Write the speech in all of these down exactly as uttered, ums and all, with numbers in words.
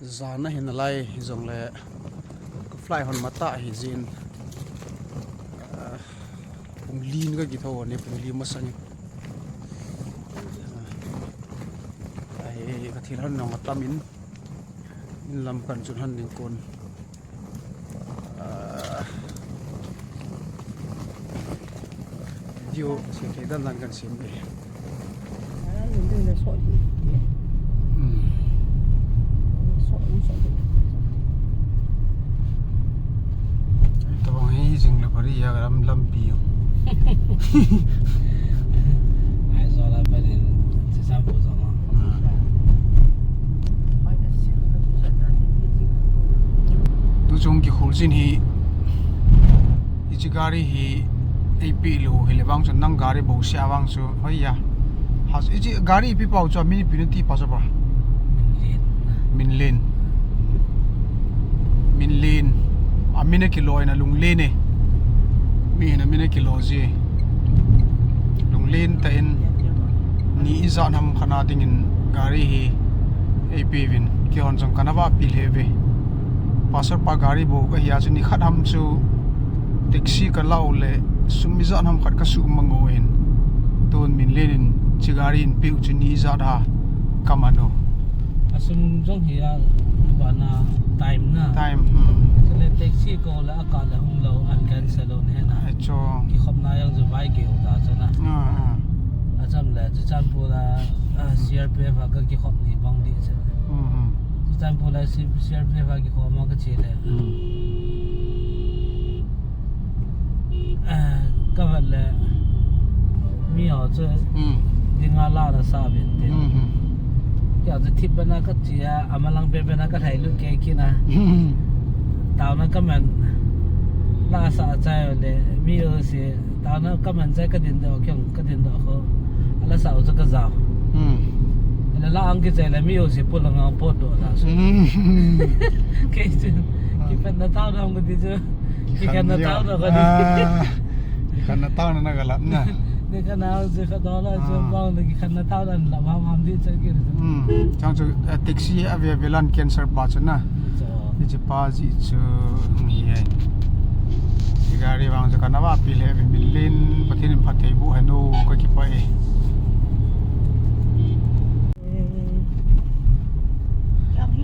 Jan ahi nalai jongle, ka flight hon matah ahi jin, ah, pung li in ka kitho ni, pung li masang in. Ah, ahi, ka thil hon nong atam in, in lam kan chun hon ding kon. Ah. Video sem thei dan dan kan sem ve. Ah, min dun le so hi. Hmm. So, so. Tabang hi jing le pari ya lam, lampi. Ai, so la pa ni, si sam po so ma. Ah. Tu chung kikhol jin hi, hiche gari hi eipeh lou hile vang chu nang gari bouseh a vang chu, hoiya. Ha, hiche gari ipi pau chu, amin ipi nati pa chu pa? Minlen. Minlen. Minlen. Amin akilo in a Lunglen e. Mihin amin akilo ji. Lunglen tah in ni ijat ham khat na dingin gari hi eipeuvin, keihon jong kana vahpi lheh uve. Pastor pa gari bou kahi a chu nikhat ham chu taxi kala u le sum ijat ham khat kasuh mang uvin. Tun Minlen in hiche gari in peh u chu ni ijat a kaman u. Asum jong hi a bana time na. Time, hmm. Chule taxi kou le akah le hung lou, an cancel lou na hena. Acho. Kikhopna jong chu vai geu ta chu na. Ah, ah. Acham le, chuchan pu la, ah, hmm, C R P F a ka kikhop ni bang di chu. Hmm, hmm. Chuchan pu la C-, C R P F a kikhop ma ka che le. Hmm. Ah, ka vet le, mi ho chu, hmm, dinga la na sa ven tin. Hmm, hmm. Kei chu thip bena ka che a, amalang pen bena ka lhai lut kei kit na. Hmm. Taona ka man, la sa chai le, mi ho si, taona ka man chai ka din doh, kei ka din doh kho. Ala sa u chu ka jao. Hmm. Ala la ang kichai le, mi ho si pu la nga pot doh la su. Hmm. Kei chu, ah, kipatna taona ang ka ti chu. Kikhen na taona ka di. Ah, kikhen na taona na ka lam na. Ni ka na ji ka doh la, ah, chu bang na kikhen na taona la ma ma di cha ki. Hmm. Chang chu, eh, taxi a ve ve lan cancel pa chu na. Chu. Ni chi pa ji chu ni ai. Hiche gari vang chu kana vahpi lheh uve, Minlen, Pathen in phatthei boh hen o, ka kipah e.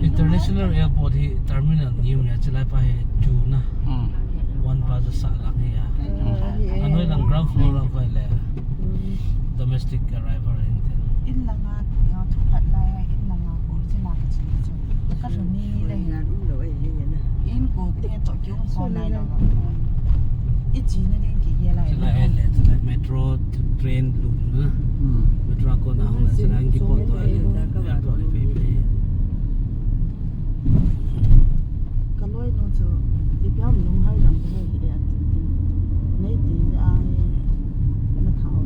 International Airport hi terminal ni um ya, chulai pa hi two na. Hmm. One pa chu sahlang hi a. Hmm. Anoi lang ground floor lang koi le. Hmm. Domestic arrival hin tin. In langa, nga thu phat lai, in langa ko china ka chin chu. Ka thu ni ni le. In ko te to kiung ko nai lo. I chi na ding ki ye lai. Chulai he le, chulai metro train lut na. Hmm. Metro ko na hung na chulai ki pot to le. Airport pe pe. Ka loi nu chu, ipi ham Lunghei lam ka hei hi e, ati ti. Nei ti a hi, na thao.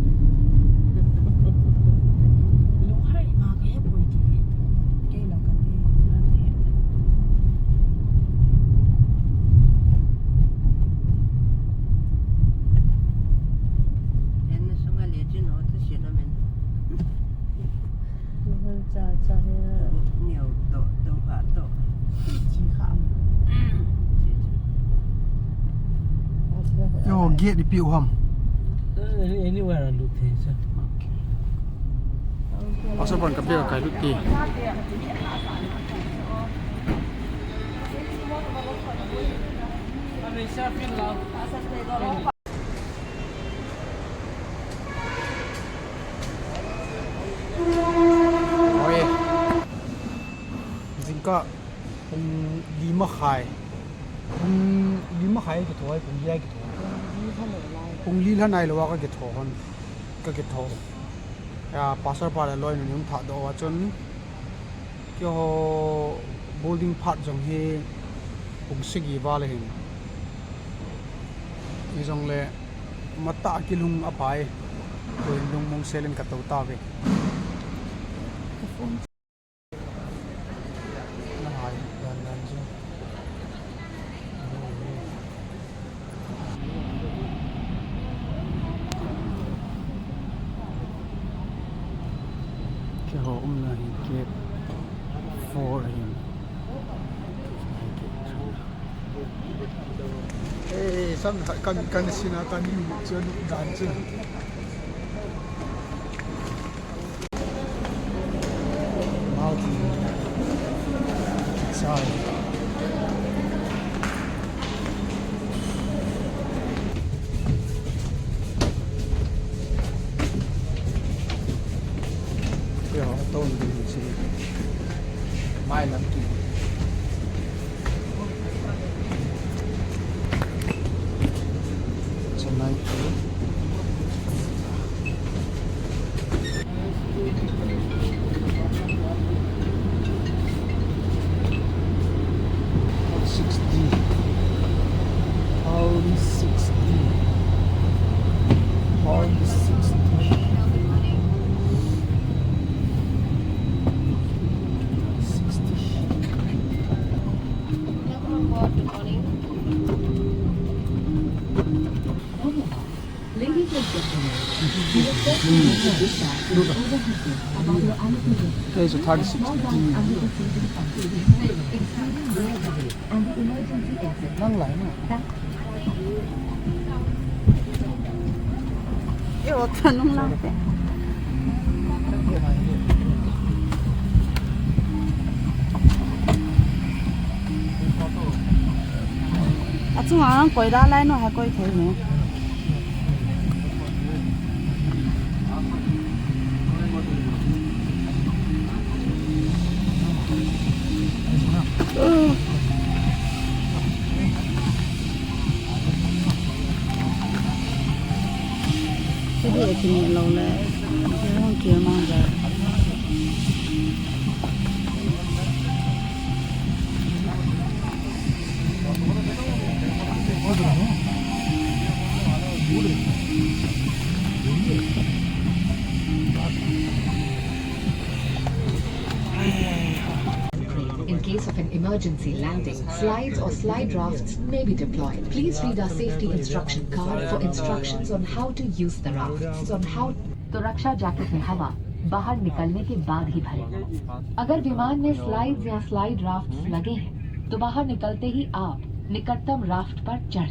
Lunghei ma ka hepoi ti. Kei la ka ti, na ti. En na sunga le chin ho tu si na men. Cha, cha, he. Neo to, to ha to. Chi kha. Mm. Chi, chi. Yo, gate ipi u ham? Eh, anywhere I look, he, sir. Okay. Pastor pan ka pe ka kai lut ti. Oi. Jingkah pung li makhai. Pung li makhai kitho ai, pung li ai kitho. Pung li lhan ai lou a ka kitho hon. Ka kitho. Ya, pastor pa le loi nu ni hung thah doh uva chun. Keiho building phat jong hi pung sagi val ahin. Hijongle matah kilhung aphai. Tuhin lungmong selin ka tou tauve. Keiho umna hi gate four ahin. Sam khat kan, kan sina kan yu chu dan chu. Mountain. Sorry. Keiho tong ding si. Mai lam ki. Chennai to. Sixty. Pound sixty. Pound sixty. Sixty. Ladies and gentlemen, the respect and dispatch is overheated about your allocated There is a thirty-six D. And the emergency exit. Nang lai na. Yo, tanong lang, te. Achunga koi da lai no ha koi thei ne. Sidi a kini lo le, kihong kihong mang ja. In case of an emergency landing, slides or slide rafts may be deployed. Please read our safety instruction card for instructions on how to use the rafts, on how तो रक्षा जैकेट में हवा बाहर निकलने के बाद ही भरें। अगर विमान में स्लाइड्स या स्लाइड राफ्ट्स लगे हैं, तो बाहर निकलते ही आप निकटतम राफ्ट पर चढ़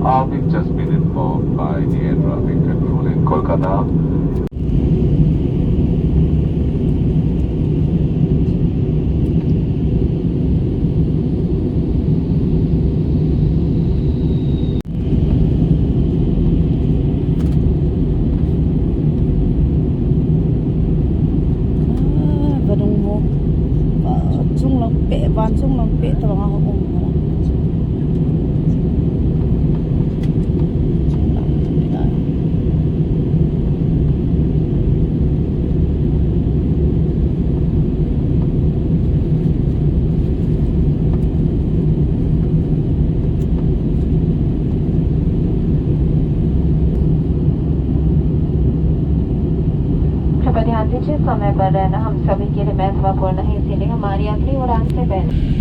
Uh, we've just been informed by the air traffic control in Kolkata. Ah, vadung mo. Ah, chunglang peh, van chunglang peh, tawang a hong um. कृपया ध्यान दीजिए, समय पर रहना हम सभी के लिए महत्वपूर्ण है, इसीलिए हमारी अगली उड़ान से पहले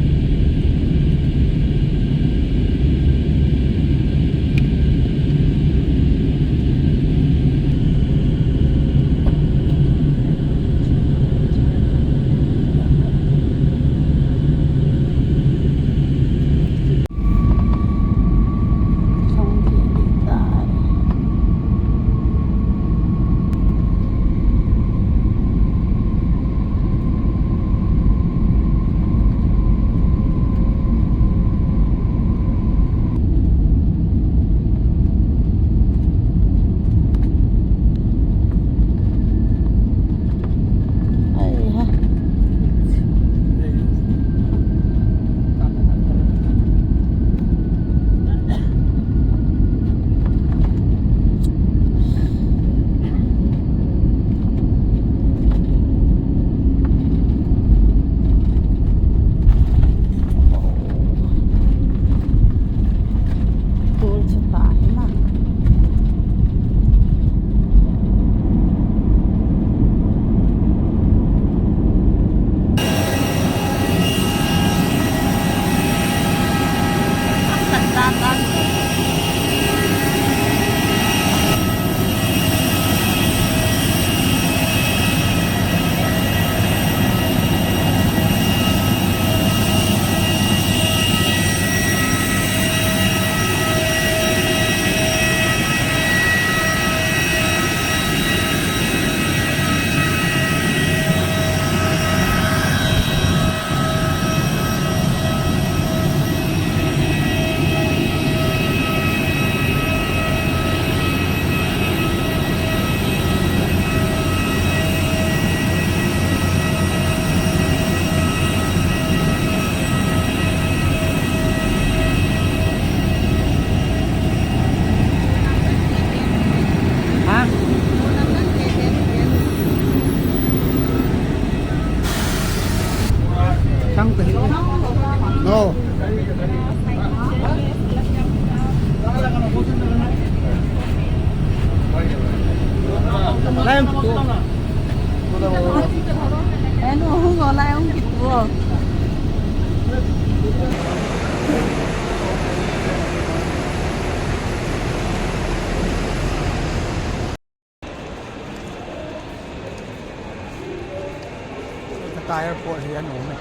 Ka airport hi a nuam e.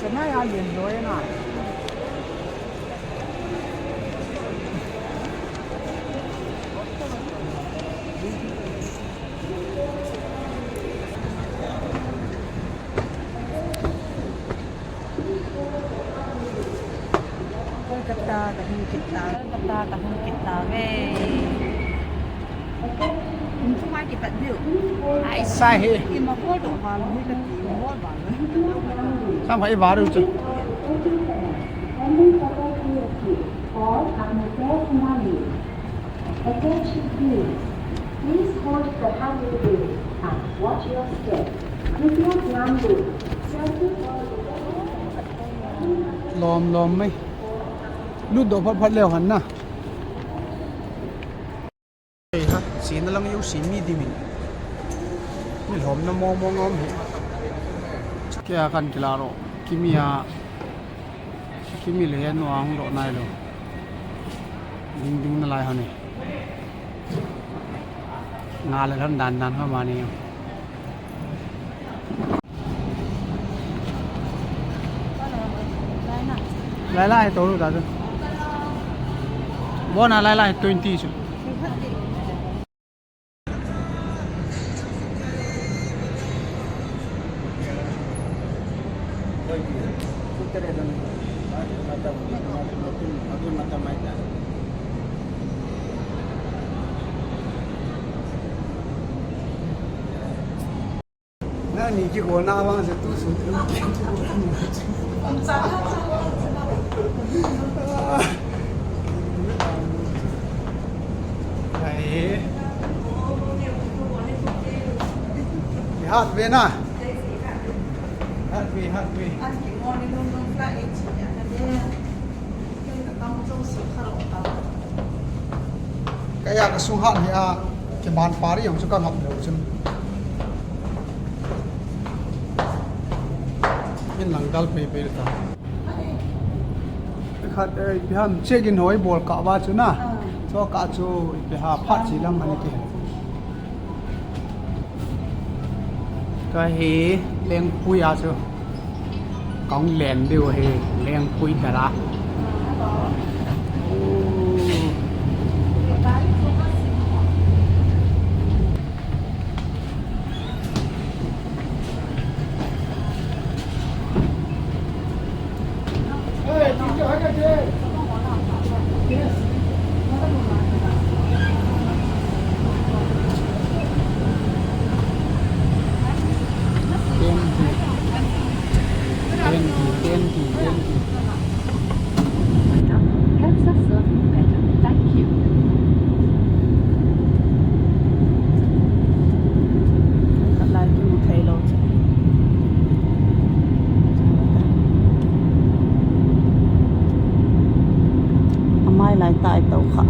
Chennai a lian loi a na. Kolkata ka hung kit ta. Kolkata ka hung kit ta ve. Kum thum a kipat diu. Ai, sai he. Ima hol dong ma lo hi ka ti, hol ba lo. Sam hai ba ru chu. Attention please. Please hold the handle and watch your step. कृपया ध्यान दें। Traffic और Lom lom mai. Lut doh phat phat leu hen na. Ei ha, sina lang jouse mi dimin. Mi lhomna mong mong a um hi. Kei a kan kila ro. Kimi a, Kimi le hen no ang lo nai lo. Ding ding na lai ho ni. Nga le lhon dan dan ho ma ni. Lai lai to lu ta chu. Bona lai lai twenty chu. Nani kigolna vang se tu su. Ai. Hat ve na. Hat ve, hat ve. Kaya ka sung hat hi a, kiman pari jong chu ka ngap lou chun. In lang dal pei pei ta. Khat, eh, ipi ham check in hoi bol kah va chu na. Ah. Chu kah chu ipi ha phat chi lam ani ki. Ka hi lengpui a chu. Kong len diu hi lengpui dara. Thank you, thank you, thank you. Kannst das surfen, bitte? Thank you. Khat lai kimu thei lou chu. Amai lai tai to kha.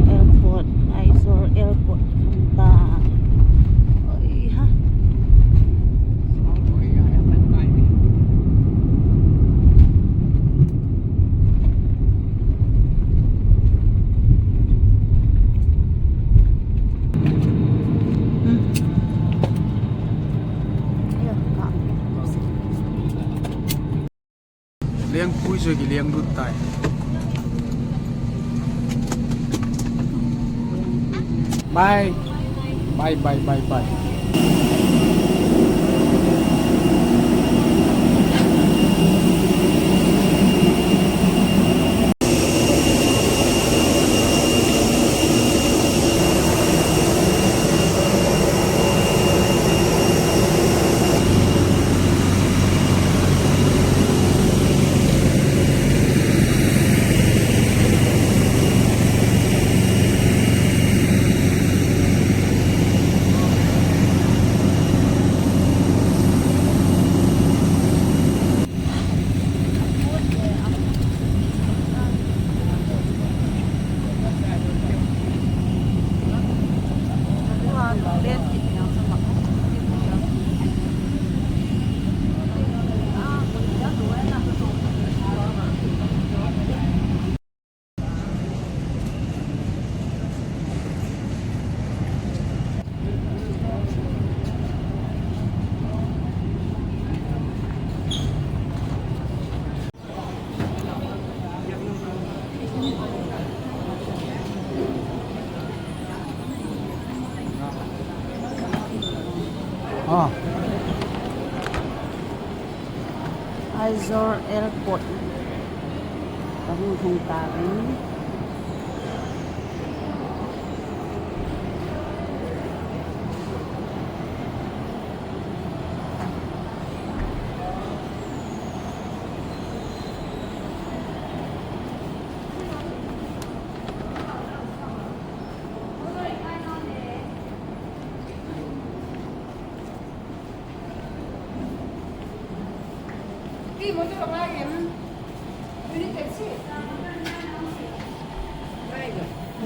Airport, Aizawl Airport. Ta. Oi, ha. Hmm. Ya, ka. Lengpui chu kileng lut tai. Bye. Bye, bye, bye, bye. Ah. Aizawl Airport. Kahung hung tauvin.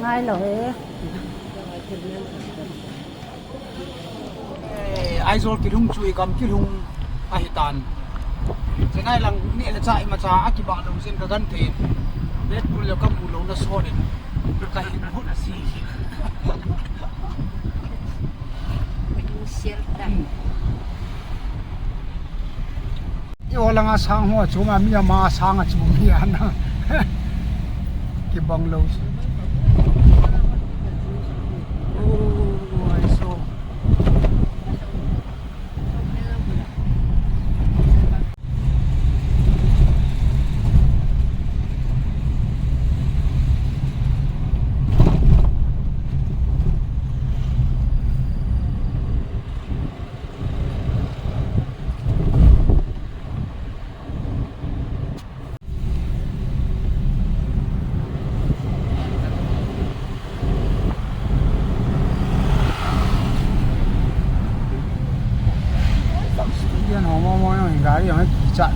Ngai lou e. Aizawl kilhung chu i gam kilhung ahi tan. Chennai lang neh le chah imacha a kibah lou jeh in ka genthei in. Red Bull le ka mu louna sot in ka hin hut a si. Sial ta. I o langa sang ho chunga mi ama sang a chung hi ana. Kibang lou. Oh, I saw. Student ho momo jong in gari jong kicha.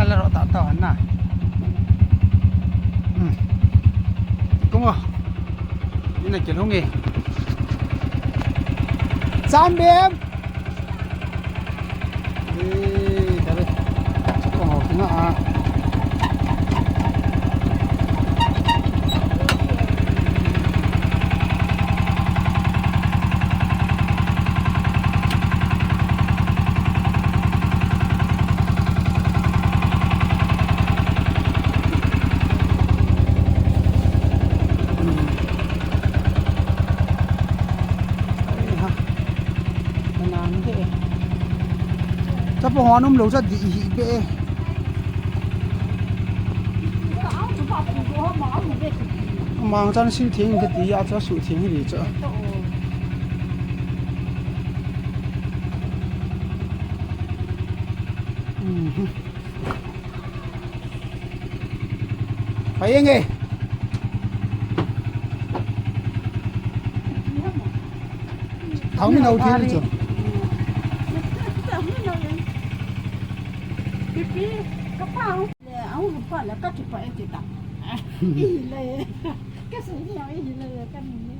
Lala ro ta ta na. Hmm. Kung o. Ina kilhung e. Chan bem. Eh, tabe. Kung o, kung o, ah. Chapo hon um lou cha di hi be. Mang chan sil theng ka ti a cha su theng hi cha. Mhm. Pai eng e. Thau mi nau thei chu. Pipi, ka pa. Le, au pa le ka ki pa e ti ta. I le. Ka su ni au i le ka ni.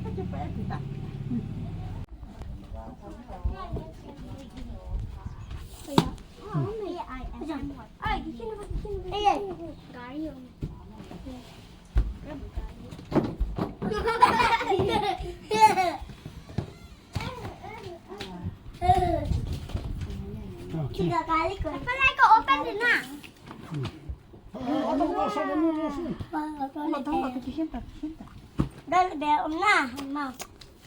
Ka ki pa e ti ta. Dale, be, um, na, ma.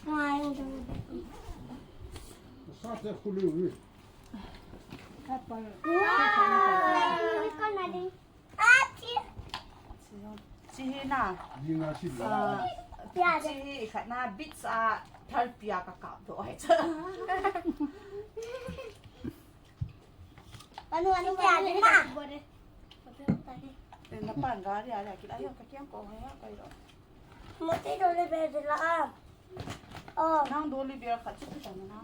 Ma, yung dale, be. Sa te khuli wi. Wow, ikaw na din. Ati. Chihi na. Di nga sila. Ah, chihi khat na beach a thal pia ka kap doh ai cha. Anu, anu, anu, anu. Eh, na pan gari a, kila yo ka kiam ko ha ka yo. Mo te do le be de la. Oh. Nang do le be khat chu ta na.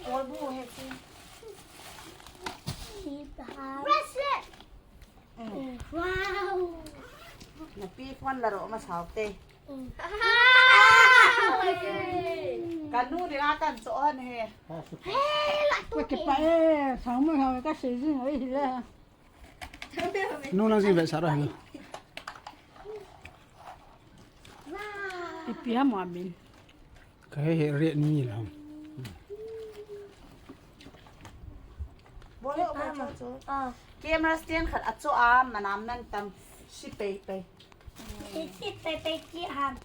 Kol bu he si. Bracelet. Mm. Wow. Na pi phone la ro ma sao te. Mm. Ah! Anu ding a kan cho hon he. Ka kipa e, sang mo ha ka sei jing oi le. Nu lang jing ve sa ro he. Ipi ham amin. Ka he he re ni lo. Bole o ba cho cho. Camera stand khat a cho a, mana man tam si pei pei. Si pei pei ki ham.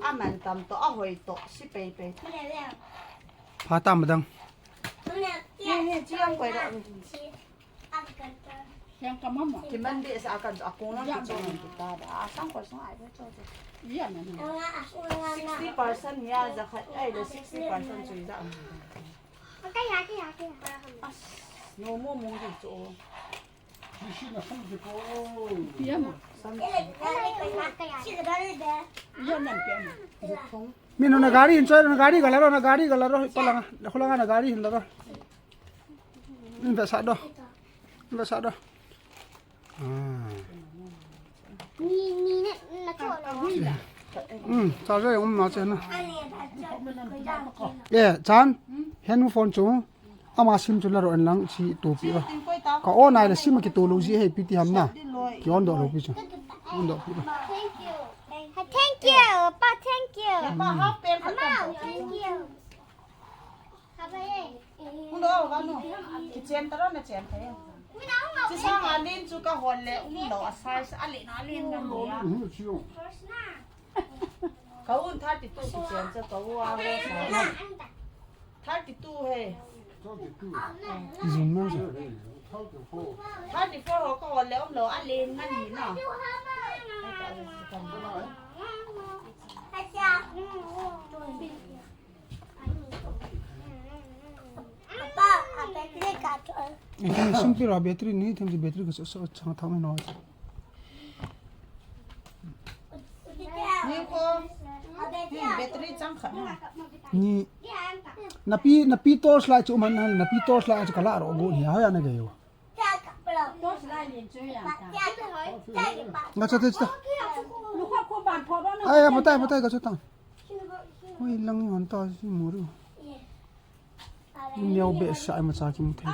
A man tam to, a hoi to, si pei pei. Pha tam dang. He he, chi ang koi da. Yang ka mama. Ki man de sa kan a kong lang ki cho nang kita da. A sang koi sang ai ba cho cho. Ya na. Sixty percent ya za khat ai le sixty percent chui za. As, no mo mo ki cho. Pia ma. Pia ma. Min hon na gari hin choi, na gari gala ro, na gari gala ro, pa langa, na khulanga na gari hin la ro. Min ve sa do. Min ve sa do. Ah. Ni, ni na, na cho lo. Hmm, sa jo yung ma chen na. Ani, ta cho. Ye, chan, hen phone chu. Ama sim chu la ro en lang chi tu pi ba. Ka on ai le sim ki tu lo ji he pi ti ham na. Ki on do lo pi chu. On do pi ba. Thank you. Thank you, pa, thank you. Pa, half pen khat. Ama, thank you. Haba ye. Un do ba nu. Ki chen ta ro na chen ta ye. Chi sang a lin chu ka hol le, um lo a size a le na lin ngam ya. Ka un thirty two ki chen cha ka u a ho sa. Thirty two he. Zoom na zo. Thirty four ho ka hol le um lo a le ngan ni na. Sum pi ra battery ni them si battery ka so so chang thang no. Ni ko. Ni battery chang khat na. Ni. Na pi, na pi torch light chu man na, na pi torch light chu ka la ro go ni ha ya na ge yo. Nga cha te cha. Ai, ya, patai, patai, ka cha ta. Oi, lang ni hon ta si mu ru. Neo be sa ai ma cha ki mu the.